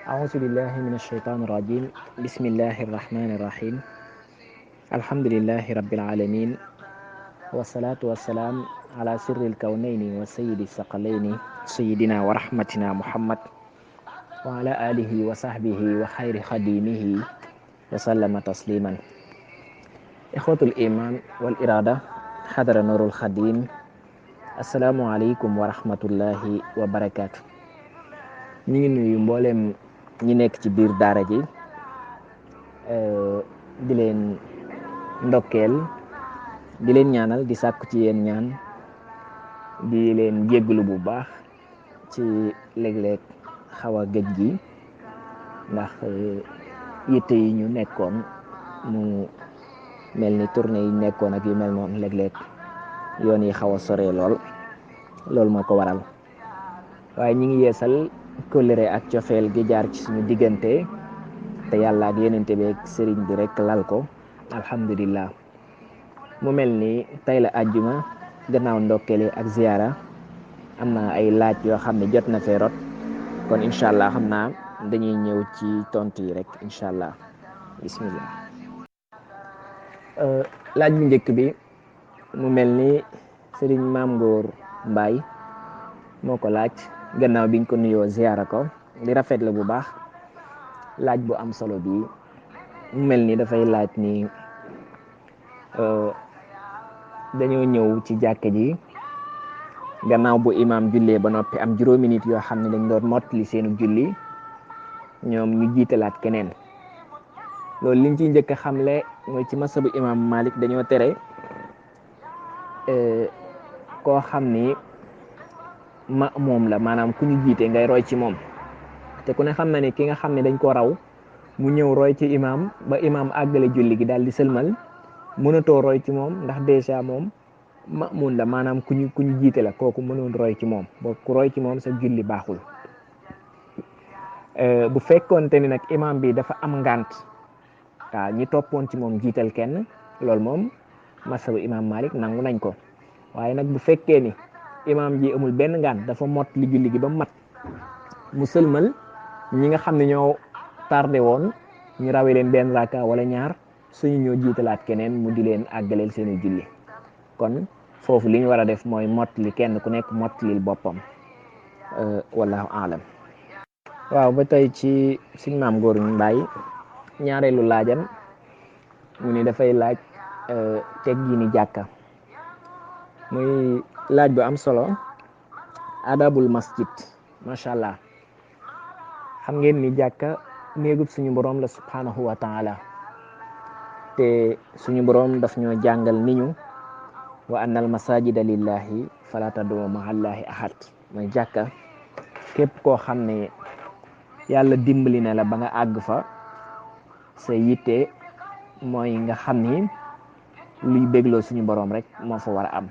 أعوذ بالله من الشيطان الرجيم بسم الله الرحمن الرحيم الحمد لله رب العالمين والصلاة والسلام على سر الكونين وسيد الثقلين سيدنا ورحمتنا محمد وعلى آله وصحبه وخير خديمه وسلم تسليما إخوة الإيمان والإرادة حضر نور الخديم السلام عليكم ورحمة الله وبركاته. ñu ngi nuyu mboolem ñi nekk ci biir daara ji di leen ndokkeel di leen ñaanal di sàkku ci yéen ñaan di leen jégglu bu baax ci léeg-léeg xaw a gëj gi ndax yitte yi ñu nekkoon mu mel ni tournée yi nekkoon ak yu mel noonu léeg-léeg yoon yi xaw a sore loolu moo ko waral waaye ñi ngi yeesal kóllëre ak cofeel gi jaar ci suñu diggante te yàlla ak yenente bi ak sëriñ bi rek lal ko alhamdulillah mu mel ni tey la àjjuma gannaaw ndokkeeli ak ziyaara am na ay laaj yoo xam ne jot na fee rot kon incha allah xam naa dañuy ñëw ci tontu yi rek incha allah bismillah. Laaj bu njëkk bi mu mel ni sëriñ Maam Góor Mbaay moo ko laaj gannaaw biñ ko nuyoo ziyaara ko di rafet la bu baax laaj bu am solo bi mu mel ni dafay laaj ni dañoo ñëw ci jàkka ji gannaaw bu imaam jullee ba noppi am juróomi nit yoo xam ne dañ doon mottali seenu julli ñoom ñu jiitalaat keneen loolu liñ ciy njëkk a xamle mooy ci masabu imaam Malik dañoo tere koo xam ni moom la maanaam ku ñu jiite ngay roy ci moom te ku ne xam na ne ki nga xam ne dañ ko raw mu ñëw roy ci imaam ba imaam àggale julli gi daal di sëlmal mënatoo roy ci moom ndax dèjà moom ma'muun la maanaam ku ñu jiite la kooku mënoon roy ci moom boo ku roy ci moom sa julli baaxul. Bu fekkoonte ni nag imaam bi dafa am ngant waaw ñi toppoon ci moom jiital kenn loolu moom masabu imaam Malik nangu nañ ko waaye nag bu fekkee ni imaam ji amul benn ngant dafa mot li julli gi ba mat mu sëlmal ñi nga xam ne ñoo tardé woon ñu rawee leen benn raka wala ñaar suñu ñoo jiitalaat keneen mu di leen àggaleel seeni julli kon foofu li ñu war a def mooy mot li kenn ku nekk mot lil boppam wallahu aalam. waaw ba tey ci suñ Maam Góor Mbaay ñaareelu laajam mu ni dafay laaj teggini jàkka muy laaj bu am solo adabul masjid macha allah xam ngeen ni jàkka néegub suñu borom la subhanahu wa taala te suñu borom daf ñoo jàngal ni ñu wa anna al masajida lillahi fala tad'u ma'a allahi ahad mooy jàkka képp koo xam ne yàlla dimbali na la ba nga àgg fa sa yitte mooy nga xam ni luy bégloo suñu borom rek moo fa war a am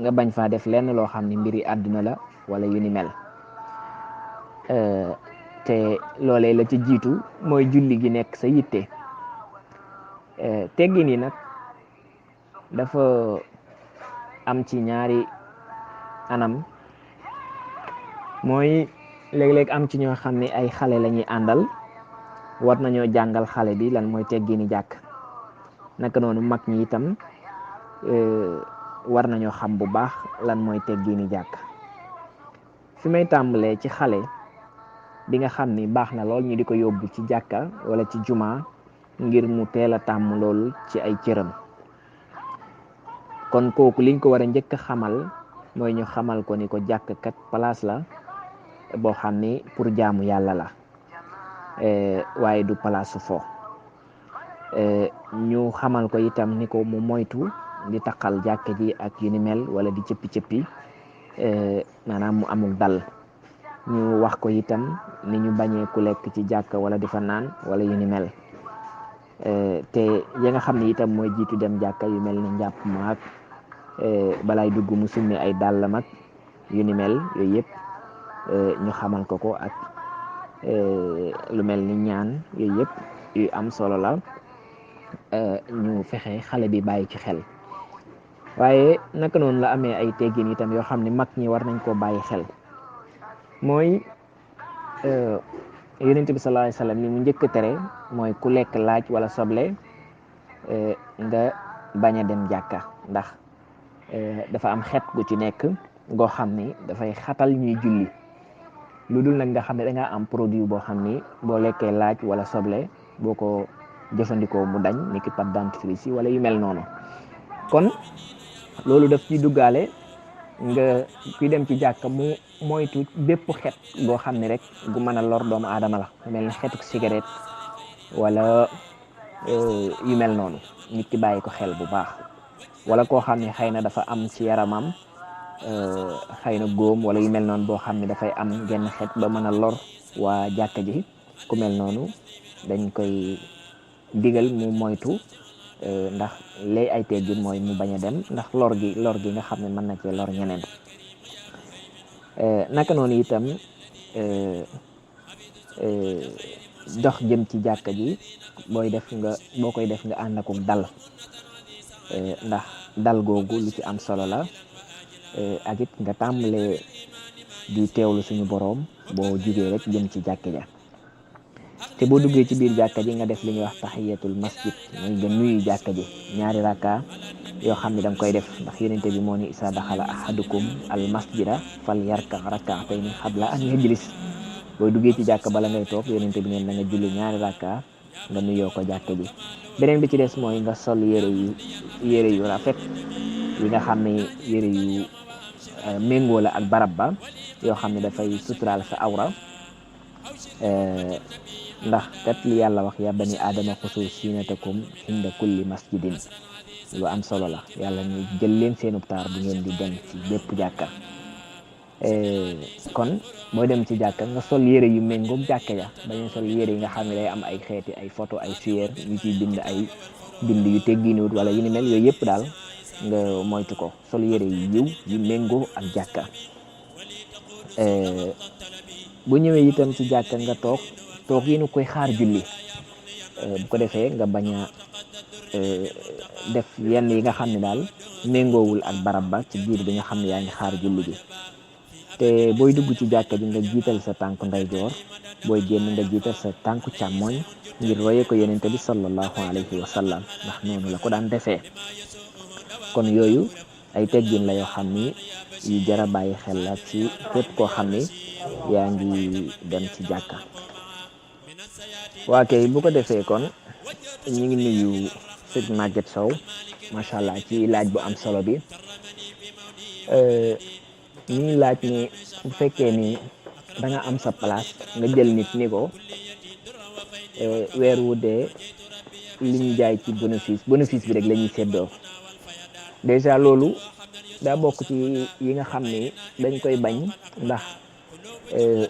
nga bañ faa def lenn loo xam ne mbiri àdduna la wala yu ni mel te loolee la ci jiitu mooy julli gi nekk sa yitte teggin yi nag dafa am ci ñaari anam mooy léeg-léeg am ci ñoo xam ne ay xale la ñuy àndal war nañoo jàngal xale bi lan mooy teggini jàkk naka noonu mag ñi itam war nañoo xam bu baax lan mooy teggini jàkk fi may tàmbalee ci xale bi nga xam ni baax na lool ñu di ko yóbbu ci jàkka wala ci juma ngir mu teel a tàmm lool ci ay cëram kon kooku liñ ko war a njëkk a xamal mooy ñu xamal ko ni ko jàkk kat place la boo xam ni pour jaamu yàlla la waaye du place fo ñu xamal ko itam ni ko mu moytu di taqal jàkk ji ak yu ni mel wala di cëppi-cëppi maanaam mu amul dal ñu wax ko itam ni ñu bañee ku lekk ci jàkk wala di fa naan wala yu ni mel te ya nga xam ne itam mooy jiitu dem jàkka yu mel ni njàpp maak balay dugg mu summi ay dàllam ak yu ni mel yooyu yëpp ñu xamal ko ak lu mel ni ñaan yooyu yëpp yu am solo la ñu fexe xale bi bàyyi ci xel waaye naka noonu la amee ay teggin itam yoo xam ne mag ñi war nañ koo bàyyi xel mooy yonent bi sallallahu alayhi wasallam ni mu njëkk tere mooy ku lekk laaj wala soble nga bañ a dem jàkka ndax dafa am xet gu ci nekk goo xam ni dafay xatal ñuy julli lu dul nag nga xam ne da ngaa am produit boo xam ni boo lekkee laaj wala soble boo ko jëfandikoo mu dañ ni ki pâte dentifrice yi wala yu mel noonu kon loolu daf ciy duggaale nga kuy dem ci jàkka mu moytu bépp xet goo xam ne rek gu mën a lor doomu aadama la mel ni xetuk cigarette wala yu mel noonu nit ki bàyyi ko xel bu baax wala koo xam ne xëy na dafa am ci yaramam xëy na góom wala yu mel noonu boo xam ne dafay am genn xet ba mën a lor waa jàkka ji ku mel noonu dañ koy digal mu moytu ndax lay ay teggin mooy mu bañ a dem ndax lor gi nga xam ne mën na cee lor ñeneen naka noonu itam dox jëm ci jàkka ji boo koy def nga ànd ak dal ndax dal googu lu ci am solo la ak it nga tàmbalee di teewlu suñu boroom boo jugee rek jëm ci jàkka ja te boo duggee ci biir jàkka ji nga def li ñuy wax tahiyatul masjid mooy nga nuyu jàkka ji ñaari rakka yoo xam ne da nga koy def ndax yonente bi moo ni isa daxala ahadukum al masjida fal yarka rak'atayni qabla an yajlis booy duggee ci jàkka bala ngay toog yonente bi neen na nga julli ñaari rakka nga nuyoo ko jàkka ji beneen bi ci des mooy nga sol yére yu rafet yi nga xam ne yére yu méngoo la ak barab ba yoo xam ne dafay suturaal sa awra ndax kat li yàlla wax ya bani aadama xusu zinatakum inda kulli masjidin lu am solo la yàlla ñu jël leen seenub taar bu ngeen di dem ci bépp jàkka kon booy dem ci jàkka nga sol yére yu méngoog jàkka ja bañ a sol yére yi nga xam ne day am ay xeeti ay photo ay suyeer yu ciy bind ay bind yu tegginuwut wala yu ni mel yooyu yëpp daal nga moytu ko sol yére yu yiw yu méngoo ak jàkka bu ñëwee itam ci jàkka nga toog yi nu koy xaar julli bu ko defee nga bañ a def yenn yi nga xam ne daal méngoowul ak barab ba ci biir bi nga xam ne yaa ngi xaar julli bi te booy dugg ci jàkka ji nga jiital sa tànku ndeyjoor booy génn nga jiital sa tànku càmmooñ ngir roye ko yonente bi sallallahu alayhi wa sallam ndax noonu la ko daan defee kon yooyu ay teggin la yoo xam ni yu jara bàyyi xel la ci képp koo xam ni yaa ngi dem ci jàkka waa kay bu ko defee kon ñu ngi nuyu sëñ Maguette Sow macha allah ci laaj bu am solo bi ñu ngi laaj ni bu fekkee ni da nga am sa place nga jël nit ni ko weer wu dee li ñu jaay ci bénéfice bi rek la ñuy séddoo déjà loolu daa bokk ci yi nga xam ni dañ koy bañ ndax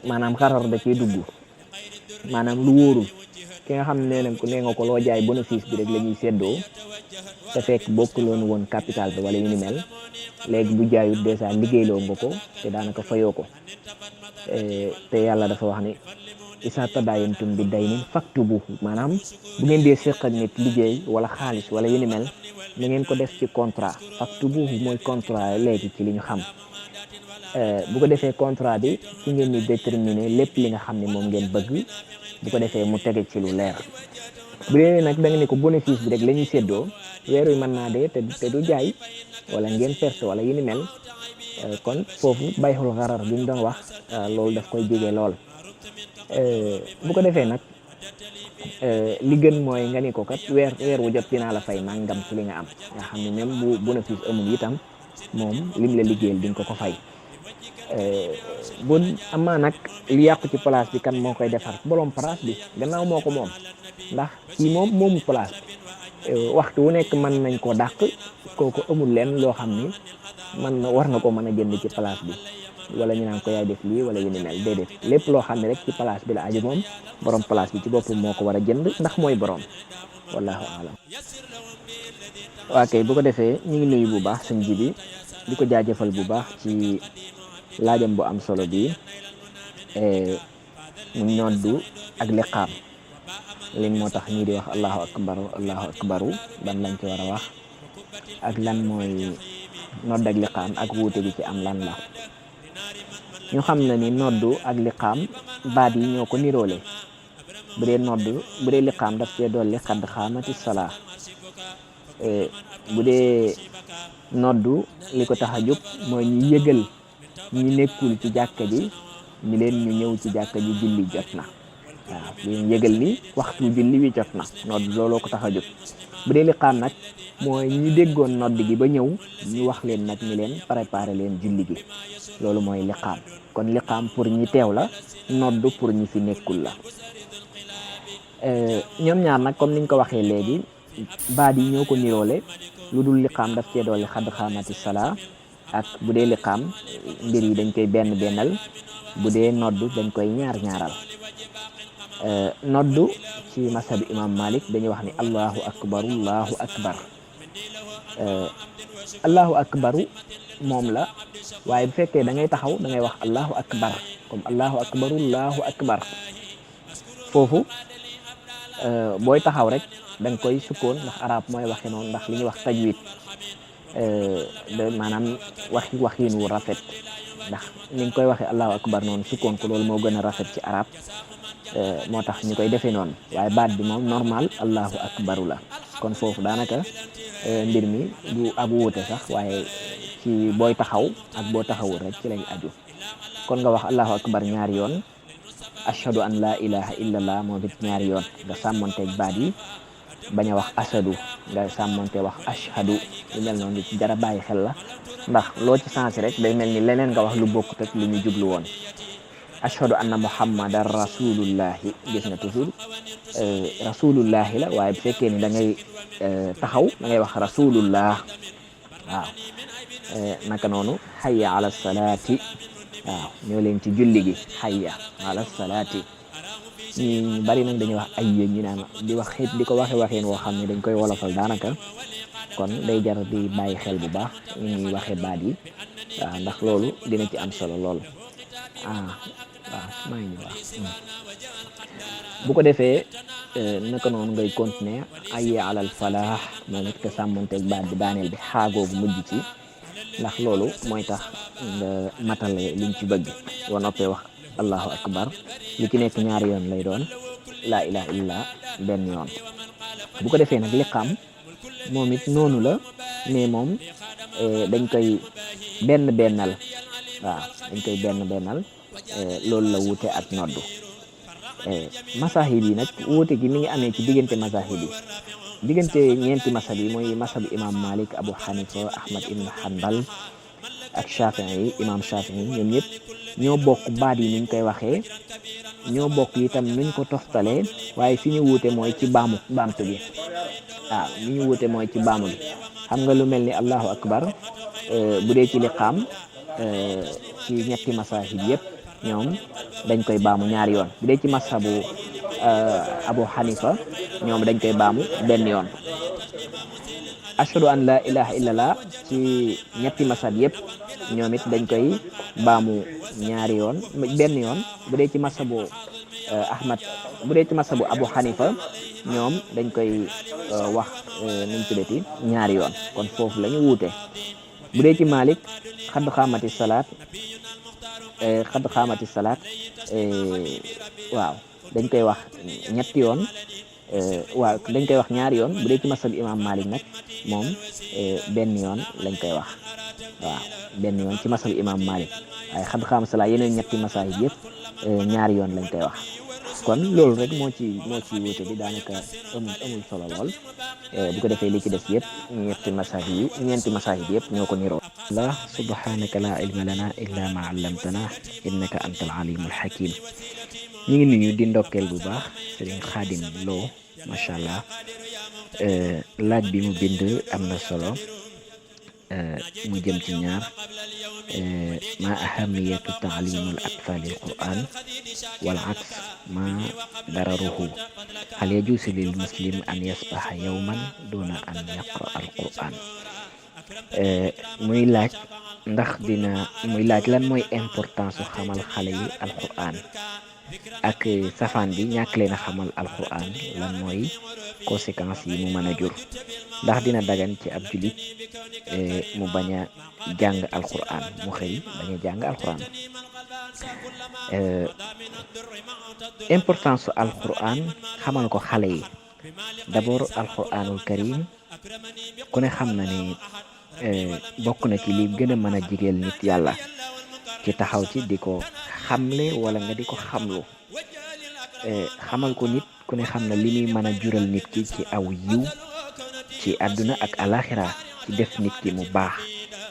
maanaam xarar da ciy dugg maanaam lu wóorul ki nga xam ne nee nga ko loo jaay bénéfice bi rek la ñuy séddoo te fekk bokkuloon woon capital bi wala yu ni mel léegi bu jaayut dèjà liggéeyloo nga ko te daanaka fayoo ko te yàlla dafa wax ni isa tadaayantum bi daynin faktubuhu maanaam bu ngeen dee séq ak nit liggéey wala xaalis wala yu ni mel na ngeen ko def ci contrat faktubuhu mooy contrat léegi ci li ñu xam bu ko defee contrat bi ci ngeen ni déterminer lépp li nga xam ne moom ngeen bëgg bu ko defee mu tege ci lu leer bu dee nag da nga ne ko bénéfice bi rek la ñuy séddoo weer wi mën naa dee te du jaay wala ngeen perte wala yu ni mel kon foofu bayxul xarar bi mu doon wax loolu daf koy jege lool bu ko defee nag li gën mooy nga ni ko kat weer wu jot dinaa la fay nangam ci li nga am nga xam ne même bu bénéfice amul itam moom lim la liggéeyal di nga ko fay bu amaa nag li yàqu ci place bi kan moo koy defar borom place bi gannaaw moo ko moom ndax kii moom moomu place bi waxtu wu nekk mën nañ koo dàq kooku amul leen loo xam ni war nga ko mën a jënd ci place bi wala ñu naan ko yaay def lii wala yu ni mel déedéet lépp loo xam ne rek ci place bi la aju moom borom place bi ci boppam moo ko war a jënd ndax mooy borom wallahu alam waa kay bu ko defee ñu ngi nuyu bu baax sëñ ji bi di ko jaajëfal bu baax ci laajam bu am solo bi mu noddu ak liqaam liñ moo tax ñii di wax allahu akbaru ban lañ ci war a wax ak lan mooy nodd ak liqaam ak wuute gi ci am lan la ñu xam na ni noddu ak liqaam baat yi ñoo ko niroole bu dee noddu bu dee liqaam daf cee dolli xadd xaamati salaa bu dee noddu li ko tax a jóg mooy ñu yëgal ñi nekkul ci jàkka ji ni leen ñu ñëw ci jàkka ji julli jot na waaw leen yëgal ni waxtu julli wi jot na noddu looloo ko tax a jóg bu dee liqaam nag mooy ñi déggoon nodd gi ba ñëw ñu wax leen nag ni leen préparer leen julli gi loolu mooy liqaam kon liqaam pour ñi teew la noddu pour ñi fi nekkul la ñoom ñaar nag comme niñ ko waxee léegi baat yi ñoo ko niroole lu dul liqaam daf cee dolli xadd xaamati salaa ak bu dee liqaam mbir yi dañ koy benn bennal bu dee noddu dañ koy ñaar-ñaaral noddu ci masabi imam Malik dañuy wax ni allahu akbar allahu akbaru moom la waaye bu fekkee da ngay taxaw da ngay wax allahu akbar comme allahu akbar foofu booy taxaw rek da nga koy sukkoon ndax arab mooy waxe noonu ndax li ñuy wax tajwid maanaam waxiin wu rafet ndax ni nga koy waxe allahu akbar noonu sukkoon ko loolu moo gën a rafet ci arab moo tax ñu koy defee noonu waaye baat bi moom normal allahu akbaru la kon foofu daanaka mbir mi du ab wuute sax waaye ci booy taxaw ak boo taxawul rek ci lay aju kon nga wax allahu akbar ñaari yoon ashhadu an la ilaha illallah moom it ñaari yoon nga sàmmonteeg baat yi bañ a wax asadu nga sàmmonte wax ashhadu lu mel noonu ci jara bàyyi xel la ndax loo ci sensé rek day mel ni leneen nga wax lu bokkut ak lu ñu jublu woon ashhadu anna muhammadan rasulullahi gis nga toujours rasulullahi la waaye bu fekkee ni da ngay taxaw da ngay wax rasulullah waaw naka noonu hayya ala salaati waaw ñoo leen ci julli gi hayya ala salaati ñu bari nag dañuy wax ay yéen ñi naan di wax xeet di ko waxeen woo xam ne dañ koy wolofal daanaka kon day jar di bàyyi xel bu baax ñu ñuy waxe baat yi waaw ndax loolu dina ci am solo lool waaw maa ngi wax bu ko defee naka noonu ngay continuer hayya alal falaax moom it ko sàmmonteeg baat bi daaneel bi xaagoogu mujj ci ndax loolu mooy tax nga matale liñ ci bëgg boo noppee wax allahu akbar li ci nekk ñaari yoon lay doon laa ilaha illallah benn yoon bu ko defee nag liqaam moom it noonu la mais moom dañ koy benn bennal waaw dañ koy benn bennal loolu la wuute ak noddu masahib yi nag wuute gi mi ngi amee ci diggante masahib yi diggante ñeenti masab yi mooy masab imam Malik Abu Hanifa Ahmad ibn Hanbal ak Shafii imam Shafii ñoom ñëpp ñoo bokk baat yi niñ koy waxee ñoo bokk itam nuñ ko toftalee waaye fi ñu wuute mooy ci baamtu gi waaw li ñu wuute mooy ci baamu gi xam nga lu mel ni allahu akbar bu dee ci liqaam ci ñetti masahib yëpp ñoom dañ koy baamu ñaari yoon bu dee ci masabu Abu Hanifa ñoom dañ koy baamu benn yoon ashhadu an la ilaha illallah ci ñetti masab yëpp ñoom it dañ koy baamu ñaari yoon benn yoon bu dee ci masabu bu dee ci masabu Abu Hanifa ñoom dañ koy wax nuñ tuddati ñaari yoon kon foofu la ñu wuute bu dee ci Malik xadd xaamati salaat waaw dañ koy wax ñetti yoon waaw dañ koy wax ñaari yoon bu dee ci masab imam Malik nag moom benn yoon lañ koy wax waaw benn yoon ci masab imam Malik waaye xadd xaamati salaat yeneen ñetti masahib yëpp ñaari yoon lañ koy wax kon loolu rek moo ci wuute bi daanaka amul solo lool bu ko defee li ci des yëpp ñeenti masahib yëpp ñoo ko niroo Allah subhanaka la ilma lana illa ma allamtana innaka anta al alimul hakim ñu ngi nuyu di ndokkeel bu baax Serigne Khadim Lo macha allah laaj bi mu bind am na solo mu jëm ci ñaar ma ahamiyatu taalimul atfalil quran wal aks ma dararuhu hal yajuusu lil muslim an yasbaha yawman duna an yaqra al quran muy laaj lan mooy importance su xamal xale yi al quran ak safaan bi ñàkk leen a xamal alquran lan mooy conséquences yi mu mën a jur. ndax dina dagan ci ab julit mu bañ a jàng alquran, mu xëy bañ a jàng alquran. Importance su alquran xamal ko xale yi. D'abord alquranul karim ku ne xam na ni bokk na ci li gën a mën a jigéel nit yàlla ci taxaw ci di ko xamle wala nga di ko xamlu. Xamal ko nit ku ne xam na li muy mën a jural nit ki ci aw yiw ci àdduna ak alaxira, ci def nit ki mu baax,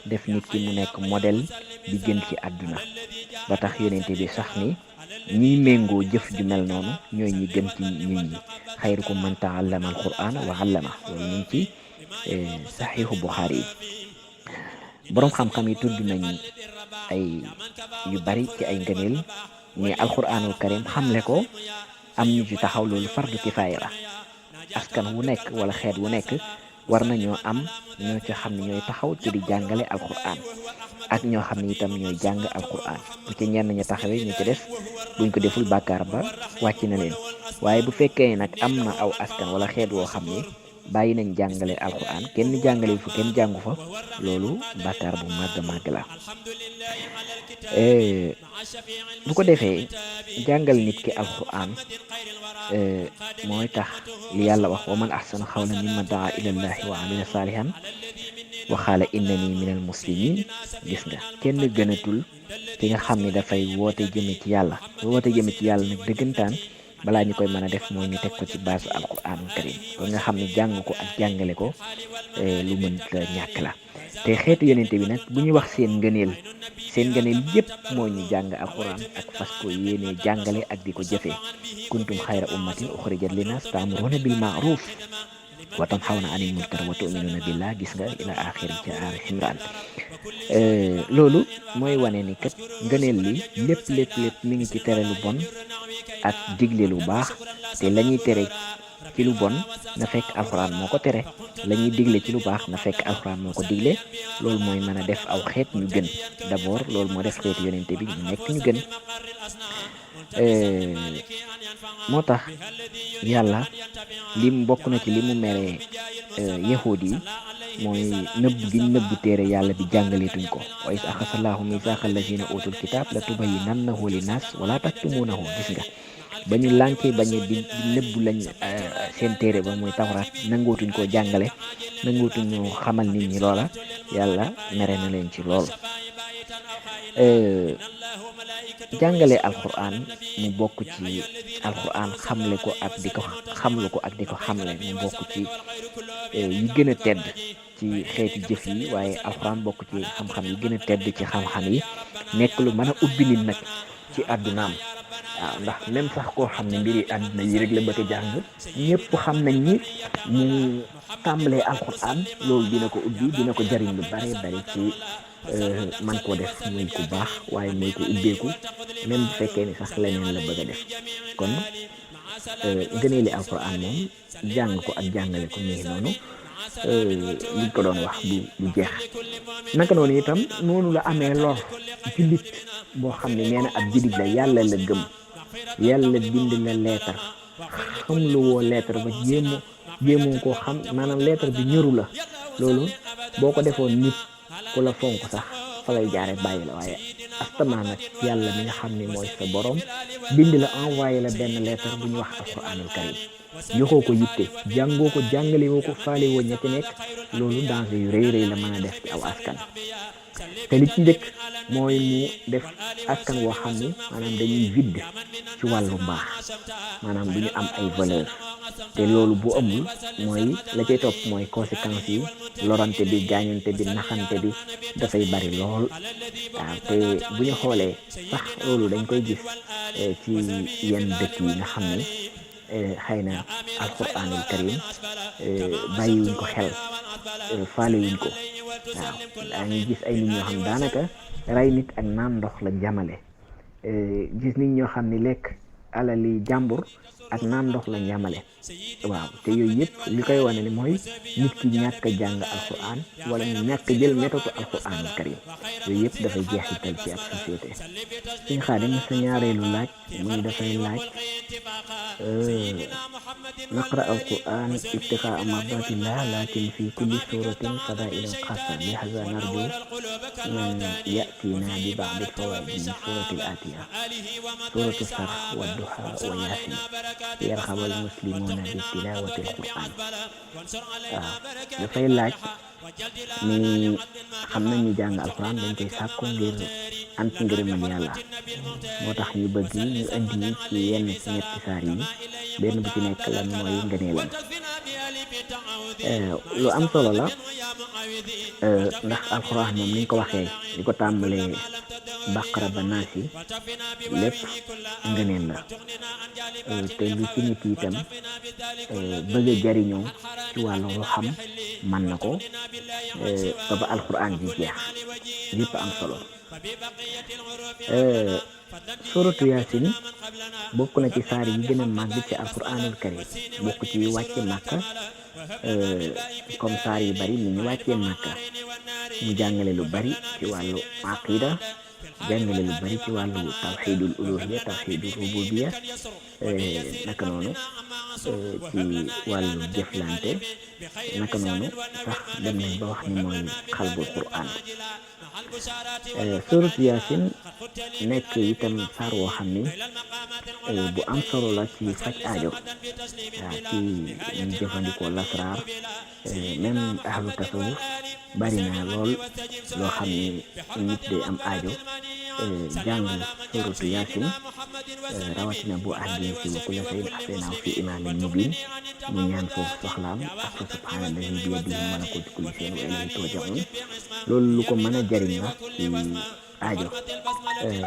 def nit ki mu nekk modèle bi gën ci àdduna. ba tax yonente bi sax ni ñiy méngoo jëf ju mel noonu ñooy ñi gën ci nit ñi. xayrukum man taallama alquran wa allama, loolu ñu ngi ci saxiixu Buxaari yi. boroom xam-xam yi tudd nañ ay yu bari ci ay ngëneel, mais alquranul karim xamle ko am ñu ci taxaw, loolu fardu kifaaya la. askan wu nekk wala xeet wu nekk war nañoo am ñoo ci xam ne ñooy taxaw ci di jàngale alquran, ak ñoo xam ne itam ñooy jàng alquran. bu ci ñenn ña taxawee ñu ci def buñ ko deful bàkkaar ba wàcc na leen. waaye bu fekkee nag am na aw askan wala xeet woo xam ne bàyyi nañ jàngale alquran, kenn jàngale fu kenn jàngu fa, loolu bàkkaar bu màgg màgg la. bu ko defee jàngal nit ki alquran mooy tax li yàlla wax wa man ahsanu xawlan mimman daa ilallahi wa amila salihan wa qaala innani minal muslimin. gis nga kenn gënatul ki nga xam ne dafay woote jëme ci yàlla. woote jëme ci yàlla nag dëggantaan balaa ñu koy mën a def mooy ñu teg ko ci base alquranul karim, ba nga xam ne jàng ko ak jàngale ko lu mën la ñàkk la. te xeetu yonente bi nag bu ñu wax seen ngëneel yëpp mooy ñu jàng alquran ak fas ko yéenee jàngale ak di ko jëfee. kuntum xayra ummatin uxrijat linnaas ta'muruuna bil ma'ruuf wa tanhawna anil munkar wa tu'minuuna billah. gis nga ila axiri ci aali Imraan. loolu mooy wane ni kat ngëneel li lépp mi ngi ci tere lu bon ak digle lu baax. te la ñuy tere ci lu bon na fekk alxuraan moo ko tere, la ñuy digle ci lu baax na fekk alxuraan moo ko digle. loolu mooy mën a def aw xeet ñu gën. d'abord loolu moo def xeetu yonente bi ñu nekk ñu gën. moo tax yàlla lim bokk na ci li mu meree yahuud yi mooy nëbb gi nëbb téere yàlla bi jàngaleetuñ ko. wa is axasallaahu misaaqa allazina utul kitaab la tubayyinannahu linnaas wala taktumuunahu. gis nga ba ñu lànkee bañ di nëbb lañ seen téere ba muy tawraat, nangootuñ koo jàngale, nangootuñ ñoo xamal nit ñi loola. yàlla mere na leen ci lool. jàngale alquran mu bokk ci alquran xamle ko ak di ko xamlu ko ak di ko xamle mu bokk ci yi gën a tedd ci xeeti jëf yi. waaye alquran bokk ci xam-xam yi gën a tedd ci xam-xam yi, nekk lu mën a ubbi nit nag ci àddunaam. waaw ndax même sax koo xam ne mbiri àdduna yi rek la bëgg a jàng, ñëpp xam nañ ni mu tàmbalee alquran loolu dina ko ubbi, dina ko jariñ lu bare bari ci man koo def muy ku baax, waaye muy ko ubbeeku même bu fekkee ni sax leneen la bëgg a def. kon gëneeli alquran moom jàng ko ak jàngale ko mu ngi noonu. liñ ko doon wax du jeex. naka noonu itam noonu la amee lor jullit boo xam ne nee na ab jullit la, yàlla la gëm, yàlla bind la leetar, xam lu woo leetar ba jéemoo koo xam, maanaam leetar bi ñëru la. loolu boo ko defoon nit ku la fonk sax fa lay jaare bàyyi la. waaye astamaa nag yàlla mi nga xam ne mooy sa borom bind la, envoyé la benn leetar bu ñu wax alquranul karim, joxoo ko yitte, jàngoo ko, jàngale woo ko, faale woo ña ci nekk. loolu danger yu rëy la mën a def ci aw askan. te li ci njëkk mooy mu def askan woo xam ni maanaam dañuy vide ci wàllu mbaax, maanaam du ñu am ay valeur. te loolu bu amul mooy la cay topp mooy conséquences yi, lorante bi, gaañante bi, naxante bi dafay bari lool. waaw te bu ñu xoolee sax loolu dañ koy gis ci yenn dëkk yi nga xam ne xëy na alquranul karim bàyyiwuñ ko xel, faale wuñ ko. waaw daa ngi gis ay nit ñoo xam daanaka rey nit ak naan ndox la jamale. gis nit ñoo xam ni lekk alali jàmbur ak naan ndox lañ yamale. waaw te yooyu yëpp li koy wane ni mooy nit ki ñàkk a jàng alquran wala ñu ñàkk a jël méthode alquran karim yooyu yëpp dafay jeexital ci ab société. suñ Xaadim sa ñaareelu laaj muy dafay laaj naqra alquran ibtiqaa mardatillah lakin fi kulli suratin fadailun xaasa lihaza narju man yatina bi ba'di fawaid min surati al atiya suratu sarh wa duha wa yasin yarxaba al muslimuna bi tilawati al quran. waaw dafay laaj ni xam nañ ñu jàng alquran dañ koy sàkku ngir am ci ngërëmal yàlla moo tax ñu bëgg ñu indi ci yenn ci ñetti saar yi benn bu ci nekk lan mooy ngëneelam. lu am solo la ndax alquran moom ni ñu ko waxee di ko tàmbalee baqara ba naas yi lépp ngëneel la te lu ci nit yi itam bëgg a jariñoo ci wàllu xam man na ko ba alquran ji jeex lépp am solo. suratu yaasin bokk na ci saar yi gën a màgg ci alquranul karim bokk ci wàcce màkka comme saar yu bari ni ñu wàccee màkka mu jàngale lu bari ci wàllu aqida jàngale lu bari ci wàllu tawxidul uluhiya tawxidul rububiya naka noonu ci wàllu jëflante naka noonu sax dem nañ ba wax ni mooy xalbul quran. suratu yaasin nekk itam saar woo xam ni bu am solo la ci faj aajo waaw ci ñu jëfandikoo lasraar même ahlu tasawuf bari na lool loo xam ni nit day am aajo jàng suratu yaasin rawatina bu àggee ci wa kulla shay'in ahsaynaahu fi imaamin mubiin mu ñaan foofu soxlaam ak fa subhaanallahi bi yadihi malakuutu kulli shay'in wa ilayhi turja'uun loolu lu ko mën a jariñ la ci aajo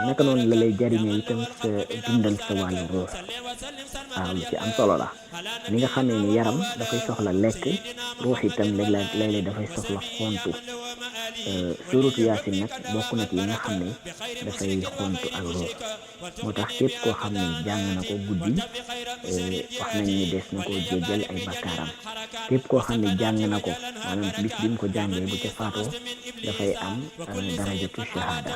naka noonu la lay jariñee itam sa dundal sa wàllu ruux waaw lu ci am solo la ni nga xamee ni yaram dafay soxla lekk ruux itam léeg-léeg dafay soxla xontu. suratu yaasin nag bokk na ci yi nga xam ne dafay xontu ak ruux moo tax képp koo xam ne jàng na ko guddi wax nañ ni des na ko jéggal ay bakkaaram képp koo xam ne jàng na ko maanaam bis bi mu ko jàngee bu ca faatoo dafay am darajatu shahada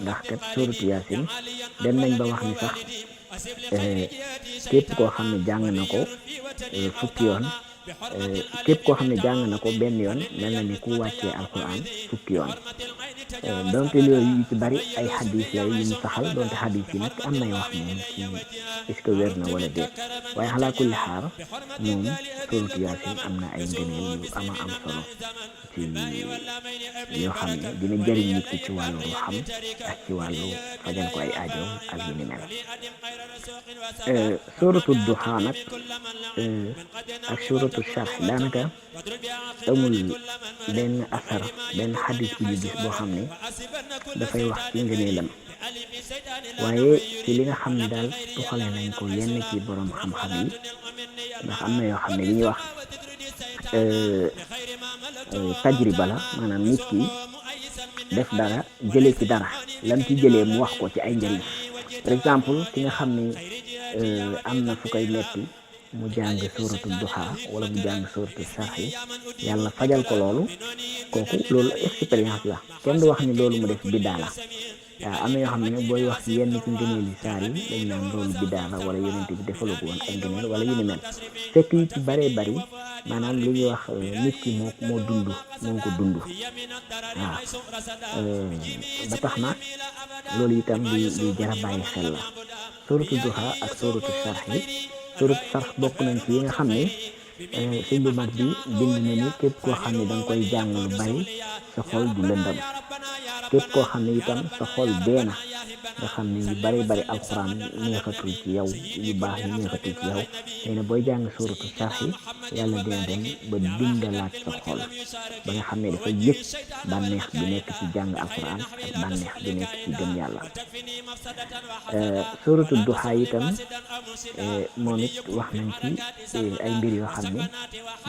ndax kat suratu yaasin dem nañ ba wax ni sax képp koo xam ne jàng na ko fukki yoon képp koo xam ne jàng na ko benn yoon mel na ni ku wàccee alquran fukki yoon donte yooyu yu ci bari ay xadis la yu ñu saxal donte xadis yi nag am nay wax moom ci est-ce que wér na wala déet waaye xalaa kulli xaar moom suratu yaasin am na ay ngëneel yu ama am solo ci yoo xam ne dina jëriñ nit ki ci wàllu xam ak ci wàllu fajal ko ay aajo ak yu ni mel. suratu duha nag ak suratu sarh daanaka amul benn asar benn xadis bu ñu gis boo xam ne dafay wax ci ngëneelam waaye ci li nga xam ne daal tuxale nañ ko yenn ci borom xam-xam yi ndax am na yoo xam ne li ñuy wax tajriba la maanaam nit ki def dara jële ci dara lam ci jëlee mu wax ko ci ay njëriñ par exemple ki nga xam ne am na fu koy metti mu jàng suratu duha wala mu jàng suratu sarh yàlla fajal ko loolu kooku loolu expérience la kenn du wax ni loolu mu def biddaa la waaw am na yoo xam ne booy wax ci yenn ci ngëneeli saar yi dañ naan loolu biddaa la wala yonent bi defaloo ko woon ay ngëneel wala yu ni mel fekk yi ci bëree bëri maanaam li ñuy wax nit ki moo ko dund waaw ba tax na loolu itam li jar a bàyyi xel la suratu duha ak suratu sarh suratu sarh bokk nañ ci yi nga xam ne sëñ bu mag bi bind na ni képp koo xam ne danga koy jàng lu bari sa xol du lëndam képp koo xam ne itam sa xol dee na nga xam ne yu bari alxuraan neexatul ci yow yu baax yi neexatul ci yow nee na booy jàng suratu sarh yàlla dina dem ba dundalaat sa xol ba nga xam ne dafa yëg bànneex bi nekk ci jàng alxuraan ak bànneex bi nekk ci gëm yàlla. suratu duha itam moom it wax nañ ci ay mbir yoo xam ne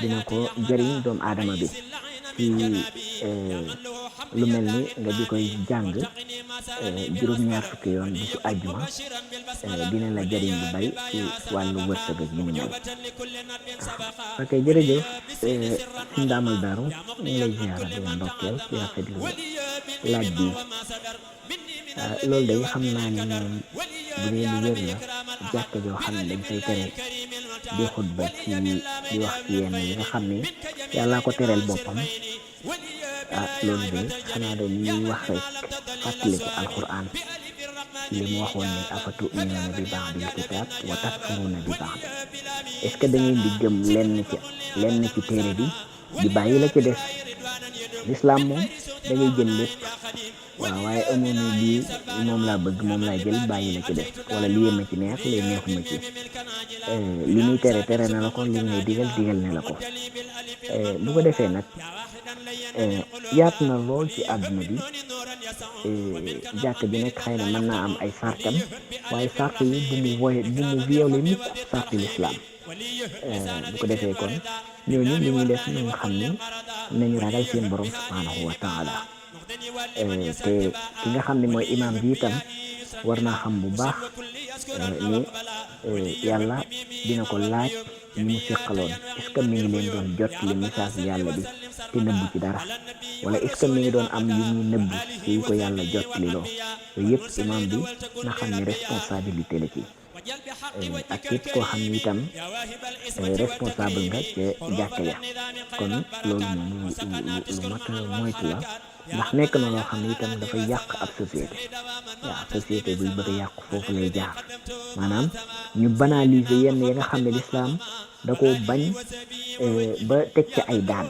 dina ko jëriñ doomu aadama bi ci lu mel ni nga di koy jàng juróom-ñaar fukki yoon bi ci àjjuma dina la jëriñ lu bari ci wàllu wërsëg ak yu ni mel. ok jërëjëf suñ ndaamal daaru ñu ngi lay ziara di la ndokkeel ci rafetlu laaj bi loolu day xam naa ne moom bu dee lu wér la jàkk joo xam ne dañ fay tere di xutba ci di wax ci yenn yi nga xam ne yàllaa ko tereel boppam loolu de xanaa de ñuy wax rek fàttaliku alquran ci li mu waxoon ne afatu'minuuna bi ba'dil kitaab wa takfuruuna bi ba'd est-ce que da ngeen di gëm lenn ci téere bi di bàyyi la ci des l'islam moom da ngay jël lépp waaw waaye amoon na lii moom laa bëgg moom laa jël bàyyi la ci des wala lii ma ci neex lii neexuma ci li muy tere na la ko li ngay digal na la ko bu ko defee nag yaatu na lool ci àdduna bi jàkk bi nekk xëy na mën naa am ay sartam waaye sart yi bu mu violé mukk sarti l'islam bu ko defee kon ñooñu li ñuy def ñu xam ni nañu ragal seen borom subhanahu wa taala te ki nga xam ne mooy imaam bi itam war naa xam bu baax ni yàlla dina ko laaj ñi mu seqaloon est-ce que mi ngi leen doon jot li message yàlla bi te nëbbu ci dara wala est-ce que mi ngi doon am yu muy nëbbu ci ko yàlla jot li loo yooyu yëpp imaam bi na xam ne responsabilité la ci ak képp koo xam ne itam responsable nga ca jàkka ya kon loolu moom lu mat a moytu la ndax nekk na loo xam ne itam dafay yàq ab société waaw société buy bëgg a yàqu foofu lay jaar maanaam ñu banaliser yenn yi nga xam ne lislaam da ko bañ ba teg ca ay daan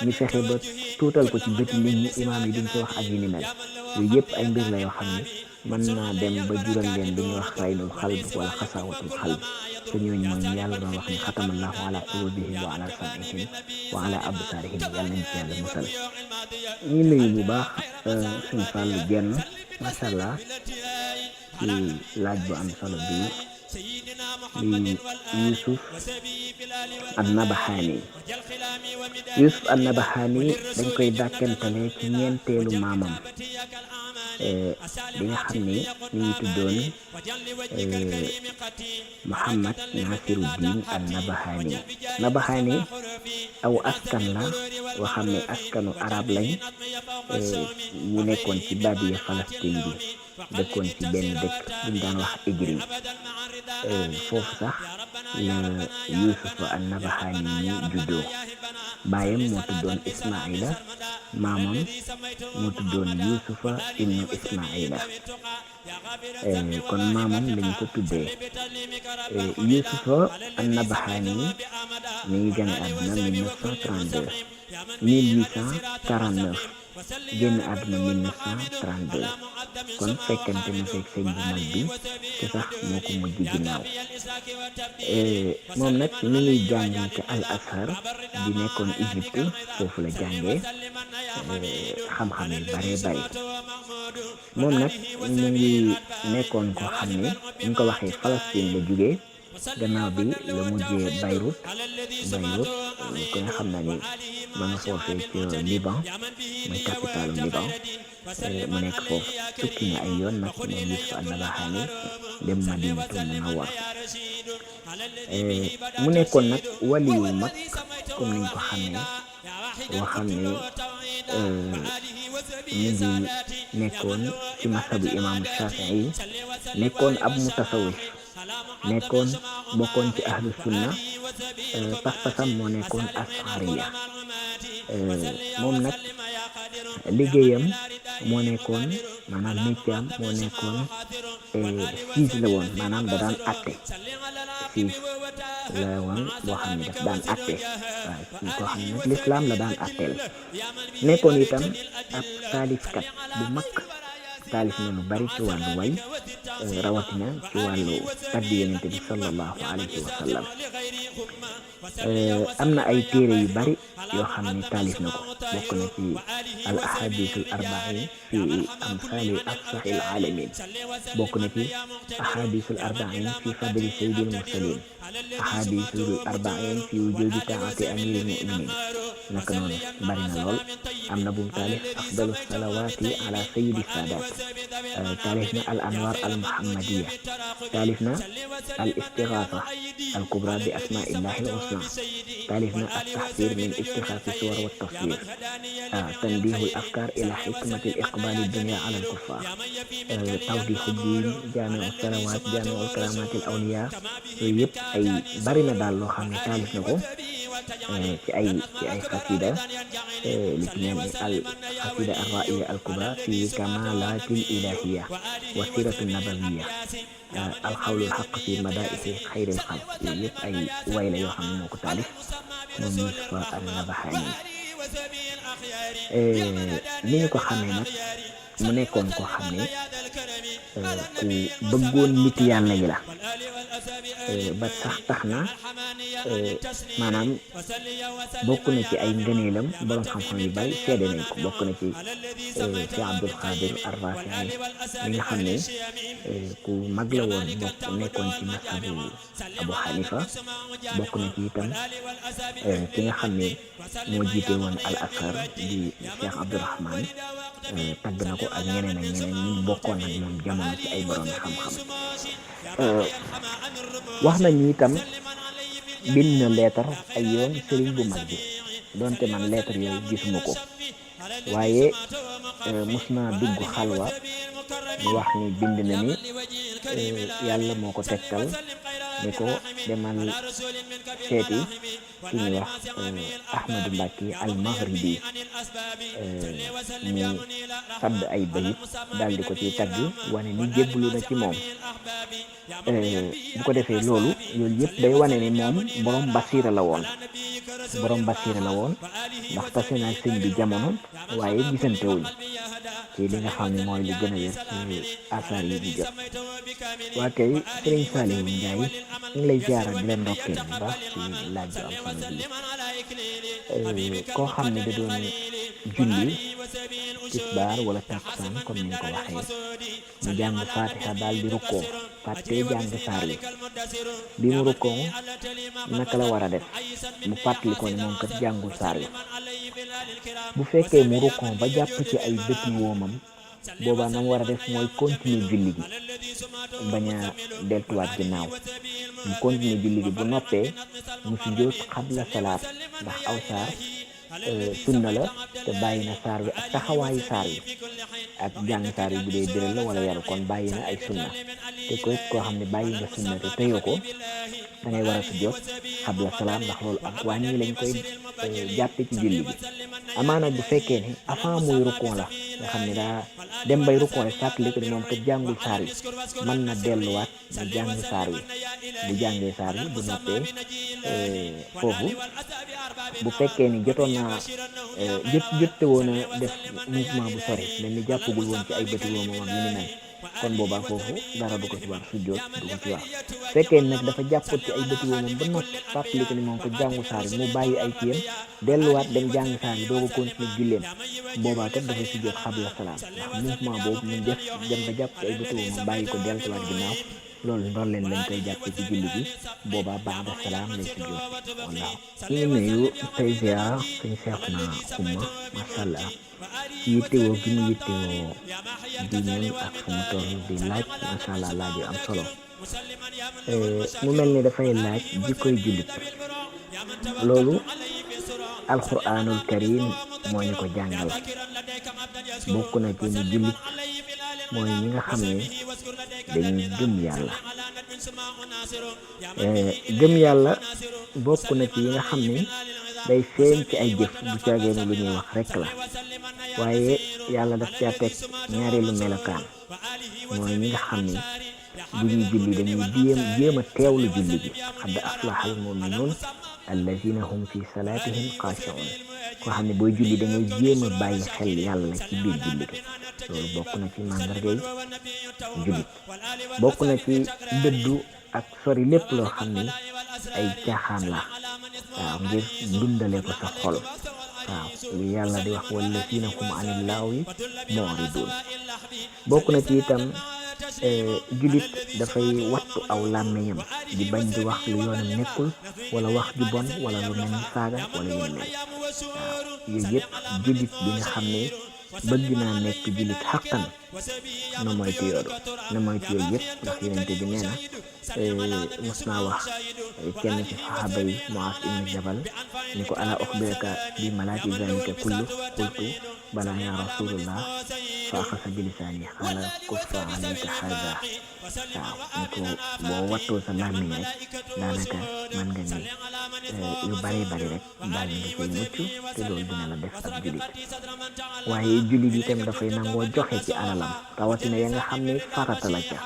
ñu fexe ba tuutal ko ci bëti nit ñi imaam yi duñ ci wax ak yu ni mel yooyu yëpp ay mbir la yoo xam ne mën naa dem ba jural leen li ñuy wax raynul xalb wala xasaawatul xalb te ñooñu mooy yàlla doon wax ni xatamallahu ala qulubihim wa ala sam'ihim wa ala absaarihim yàlla nañ ci yàlla musal ñu nuyu bu baax suñ fàllu jenn macha allah ci laaj bu am solo bi di Yusuf an-Nabahaani dañ koy dàkkantale ci ñeenteelu maamam bi nga xam ni mi ngi tuddoon Muhammad Nasiruddin an-Nabahaani aw askan la boo xam ne askanu arab lañ ñu nekkoon ci badiya Palestine bi dëkkoon ci benn dëkk buñ daan wax Ijri foofu sax la Yusufa an-Nabahaani ñu juddoo baayam moo tuddoon Ismaila maamam moo tuddoon Yusufa ibnu Ismaila kon maamam lañ ko tuddee Yusufa an-Nabahaani mi ngi gane àdduna 1849 génn àdduna 1932 kon fekkante na fekk sëñ bu mag bi te sax moo ko mujj ginnaaw moom nag mi ngi jànge ci al azhar di nekkoon Égypte foofu la jàngee xam-xam yu bare bari moom nag mi ngi nekkoon ko xam ne ñu ko waxee Palestine la jógee gannaaw bi la mujjee Beyrouth ko nga xam na ni ma nga foofee ci Liban mooy capitalu Liban mu nekk foofu tukki na ay yoon nag moom Yusuf an-Nabahaani dem Madinatu Munawwara mu nekkoon nag wali yu mag comme niñ ko xamee boo xam ne mu ngi nekkoon ci masabu imaamu Shafii nekkoon ab mutasawwif bokkoon ci ahlu sunna pas-pasam moo nekkoon ashariya moom nag liggéeyam moo nekkoon maanaam métier am moo nekkoon siis la woon maanaam da daan atte siis la woon boo xam ne daf daan atte waaw koo xam ne nag lislaam la daan atteel nekkoon itam ab taalifkat bu mag taalif na lu bari ci wàllu way rawatina ci wàllu tagg Yonent bi sallallahu alayhi wa sallam am na ay téere yu bari yoo xam ne taalif na ko bokk na ci al ahadisul arbain fi amsali afsahil alamin bokk na ci ahadisul arbain fi fadli sayyidil mursalin ahadisul arbain fi wujudi taati amiril muminin naka noonu bari na lool. am na bum taalif afdalu salawaati ala sayyidi saadaat taalif na al anwar al muhammadiya taalif na al istigaasa al kubra bi asmaillahi al husna taalif na at tahsir min ittixaasi suwar wa tafsir tanbihul afkar ila xikmati al iqbali dunia ala al kuffar tawdihu diin jaamiu salawaat jaamiu karamaati al awliya yooyu yëpp ay bari na daal loo xam ne taalif na ko ci ay xasida li ci mel ni al xasida arraiya al kubra fi kamalatil ilahiya wa siratu nabawiya al xawlul xaq fi madaisi xayril xalq yooyu yëpp ay way la yoo xam ne moo ko taalif moom Yusufa al Nabaxaani ni ñu ko xamee nag mu nekkoon koo xam ne ku bëggoon nit yàlla yi la ba sax tax na maanaam bokk na ci ay ngëneelam borom xam-xam yu bari seede nañ ko bokk na ci Cheikh Abdul Qadir Ar-Rafi'i mi nga xam ne ku mag la woon nekkoon ci masabu Abu Hanifa bokk na ci itam ki nga xam ne moo jiite woon al Azhar di Cheikh Abdourahman tagg na ko ak ñeneen ñu bokkoon ak moom jamono ci ay borom xam-xam wax nañu itam bind na leetar ay yoon sëriñ bu mag bi donte man leetar yooyu gisuma ko waaye mus naa dugg xalwa mu wax ni bind na ni yàlla moo ko tegtal ni ko demal seeti ki ñuy wax Ahmadu Mbàkke al Maghribi mu sadd ay bayit daal di ko ci tagg wane ni jébbalu na ci moom bu ko defee loolu yëpp day wane ni moom borom basiira la woon ndax tase naa sëñ bi jamono waaye gisantewuñ ci li nga xam ne mooy lu gën a wér ci asaar yi di jot waa kay Sëriñ Saaliwu Njaay ñu ngi lay ziara di leen ndokkeel bu baax ci laaj bu am solo bi koo xam ne da doon julli tisbaar wala takkusaan comme ni nga ko waxee mu jàng faatiha daal di rukkoo fàttee jàng saar wi bi mu rukkoo naka la war a def mu fàttali ko ne moom kat jàngul saar wi bu fekkee mu rukkoo ba jàpp ci ay bëti woomam boobaa na mu war a def mooy continuer julli gi bañ a deltuwaat ginnaaw mu continuer julli gi bu noppee mu sujjóot xabla salaat ndax aw saar sunna la te bàyyi na saar wi ak taxawaayu saar wi ak jàng saar wi bu dee biral la wala yaru kon bàyyi na ay sunna te ko koo xam ne bàyyi nga sunna te tëyoo ko da ngay war a sujjóot xabla salaam ndax loolu ak wàññi lañ koy jàppe ci julli gi amaana bu fekkee ne avant muy rukkoo la nga xam ne daa dem bay rukkoo rek fàttali ko ne moom kat jàngul saar wi mën na delluwaat mu jàng saar wi bu jàngee saar wi bu noppee foofu bu fekkee ni jotoon naa jotte woon a def mouvement bu sori mel ni jàppagul woon ci ay bëti woomam ak yu ni mel kon boobaa foofu dara du ko ci war sujjóot du ko ci war fekkee nag dafa jàppoot ci ay bëti woomam ba noppi fàttali ko ni moom ko jàngu saar yi mu bàyyi ay kiyam delluwaat dem jàng saar yi doo ko continuer julleem boobaa kat dafay sujjóot xabla salaam ndax mouvement boobu mu def dem ba jàpp ci ay bëti woomam bàyyi ko delluwaat ginnaaw loolu ndool leen lañ koy jàppe ci julli gi boobaa ba'da salaam lay sujjóot wallaahu ñu ngi nuyu tey ziar suñ Seexuna Xuma masha Allah ci yittewoo gi mu yittewoo diineem ak fu mu toll di laaj masha Allah laaj yu am solo mu mel ni dafay laaj jikkoy jullit loolu alquranul karim moo ñu ko jàngal bokk na ci ni jullit mooy ñi nga xam ne dañuy gëm yàlla gëm yàlla bokk na ci yi nga xam ne day feeñ ci ay jëf bu caagee ne lu ñuy wax rekk la waaye yàlla daf caa teg ñaareelu melokaan mooy ñi nga xam ne bu ñuy julli dañuy jéem a teewlu julli gi qad aflaha al mu'minuun allazina hum fi salaatihim xaashi'uun koo xam ne booy julli da ngay jéem a bàyyi xel yàlla ci biir julli gi loolu bokk na ci màndargay jullit bokk na ci dëddu ak sori lépp loo xam ne ay caaxaan la waaw ngir dundale ko sa xol waaw li yàlla di wax wallazina hum anil laawi mu'ridun. bokk na ci itam julit dafay wattu aw làmmiñam di bañ di wax lu yoonam nekkul wala wax ju bon wala lu mel ni saaga wala yu mel waaw yooyu yëpp julit bi nga xam ne bëgg naa nekk julit xaqan na moytu yooyu yëpp ndax yonente bi nee na mos naa wax kenn ci saxaaba yi Muaaz ibn Jabal ni ko ala uxbiraka bi malaati zalika kullu qultu bala ya rasulullah fa axasa bi lisaani xaala kuffa alayka haza waaw ni ko boo wattoo sa làmmiñ rek daanaka man nga ni yu bari rek daal nga koy mucc te loolu dina la def ab julit. waaye julit itam dafay nangoo joxe ci alalam rawatina ya nga xam ne farata la ca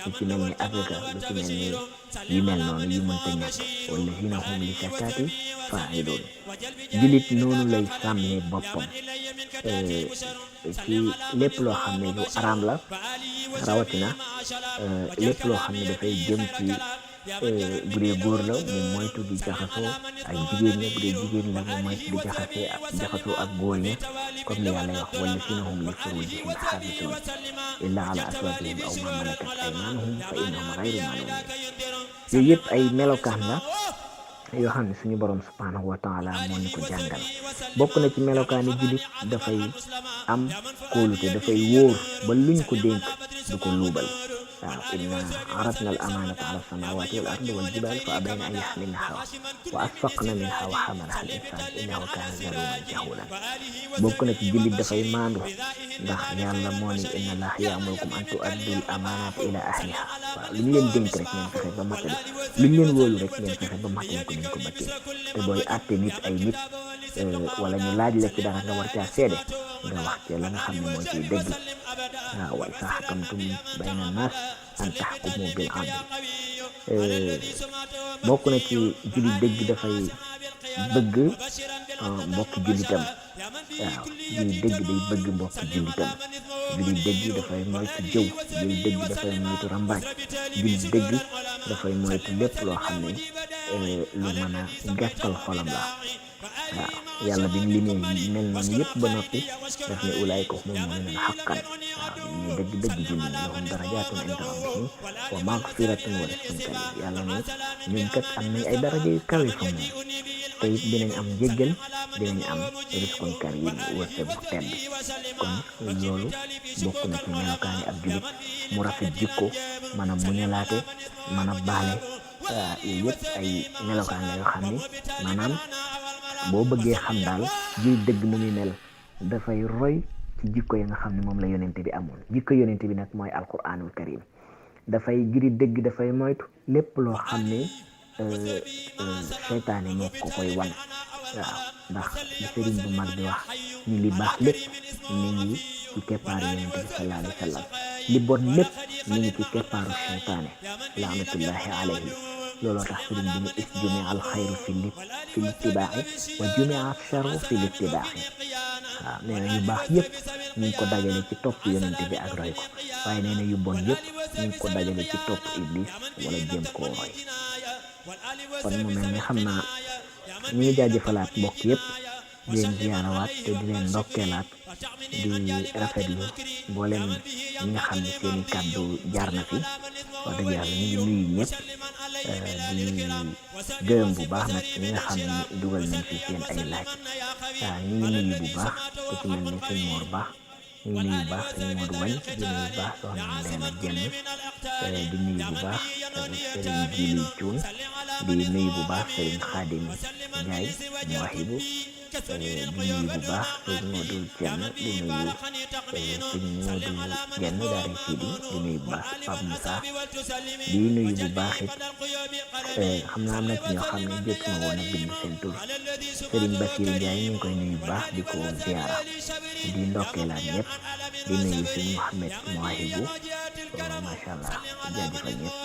lu ci mel ni azaka lu ci mel ni yu mel noonu yu mënta ñàkk wallazina hum li zakaati faa'iluun. julit noonu lay sàmmee boppam ci lépp loo xam ne lu araam la rawatina lépp loo xam ne dafay jëm ci bu dee góor la mu moytu di jaxasoo ak jigéen ña, bu dee jigéen la mu moytu di jaxasoo ak góor ña comme li yàlla wax wallazina hum li furuujihim haafizuun illaa alaa azwaajihim aw maa malakat aymaanuhum fa innahum ghayru maluumiin. yooyu yëpp ay melokaan la yoo xam ne suñu borom subhaanahu wa taala moo ñu ko jàngal. bokk na ci melokaani julit dafay am kóolute, dafay wóor ba luñ ko dénk du ko luubal. waaw inna aradna al amaanata ala samaawaati wal ardi wal jibaali fa abayna an yaxmilnahaa wa asfaqna minhaa wa xamalahaa al insaan innahu kaana zaluuman jahuulan. bokk na ci jullit dafay maandu ndax yàlla moo ni inna allaaha ya'murukum an tu'addul amaanaati ilaa ahlihaa. waaw lu ñu leen dénk rek ngeen fexe ba matale, lu ñu leen wóolu rek ngeen fexe ba matale ko niñ ko battee. te booy àtte nit ay nit wala ñu laaj la ci dara nga war caa seede nga wax ci la nga xam ne mooy ciy dëgg. waaw wa izaa hakamtum bayna naas an tahkumu bil adl. bokk na ci jullit dëgg dafay bëgg mbokki jullitam. waaw jullit dëgg day bëgg mbokki jullitam. jullit dëgg dafay moytu jëw. jullit dëgg dafay moytu rambaaj. jullit dëgg dafay moytu lépp loo xam ne lu mën a gàttal xolam la. waaw yàlla bi mu limee mel noonu yëpp ba noppi daf ne ulaa'ika humul mu'minuuna haqqan. waaw ñu dëgg julli ñi lahum darajaatun inda rabbihim wa maghfiratun wa rizqun kariim. yàlla ne ñun kat am nañ ay daraja yu kawe fa moom te it dinañ am njéggal, dinañ am rizqun kariim wërsëg bu tedd. kon loolu bokk na ci melokaani ab julit mu rafet jikko, mën a muñalaate, mën a baale. yooyu yëpp ay melokaan la yoo xam ne maanaam boo bëggee xam daal julit dëgg nu muy mel dafay roy ci jikko ya nga xam ne moom la yonente bi amoon. jikko yonente bi nag mooy alquranul karim. dafay julit dëgg dafay moytu lépp loo xam ne seytaane moo ko koy wan. waaw ndax li sëriñ bu mag bi wax ni li baax lépp mi ngi ci keppaaru yonente bi sallallahu alayhi wa sallam, li bon lépp mi ngi ci keppaaru seytaane laanatullahi alayhi. looloo tax sëriñ bi ne is jumia al xayru fi littibaaxi wa jumia al charru fi littibaaxi. waaw nee na yu baax yëpp ñu ngi ko dajale ci topp yonente bi ak roy ko, waaye nee na yu bon yëpp ñu ngi ko dajale ci topp iblis wala jéem koo roy. kon mu mel ni xam naa ñu ngi jaajëfalaat mbokk yëpp di leen ziyaarawaat te di leen ndokkeelaat di rafetlu mboolem ñi nga xam ne seeni kàddu jaar na fi. wax dëgg yàlla ñu ngi nuyu ñëpp di gërëm bu baax nag ñi nga xam ne dugal nañ fi seen ay laaj. waaw ñu ngi nuyu bu baax ku ci mel ni sëñ Mor Baax, ñu ngi nuyu bu baax sëñ Modou Wañ, di nuyu bu baax soxna Ndeena Jenn, di nuyu bu baax sëriñ Jili Cuun, di nuyu bu baax sëriñ Xaadim Njaay Muwahibu, di nuyu bu baax sëñ Modou Jenn, di nuyu sëñ Modou Jenn daara Sidi, di nuyu bu baax Pape Moussa, di nuyu bu baax it xam naa am na ci ñoo xam ne jot na woon a bind seen tur. sëriñ Basiru Njaay ñu ngi koy nuyu bu baax di ko ziyaara, di ndokkeelaat ñëpp, di nuyu sëñ Mouhamed Mouahibou, macha allah jaajëfal ñëpp.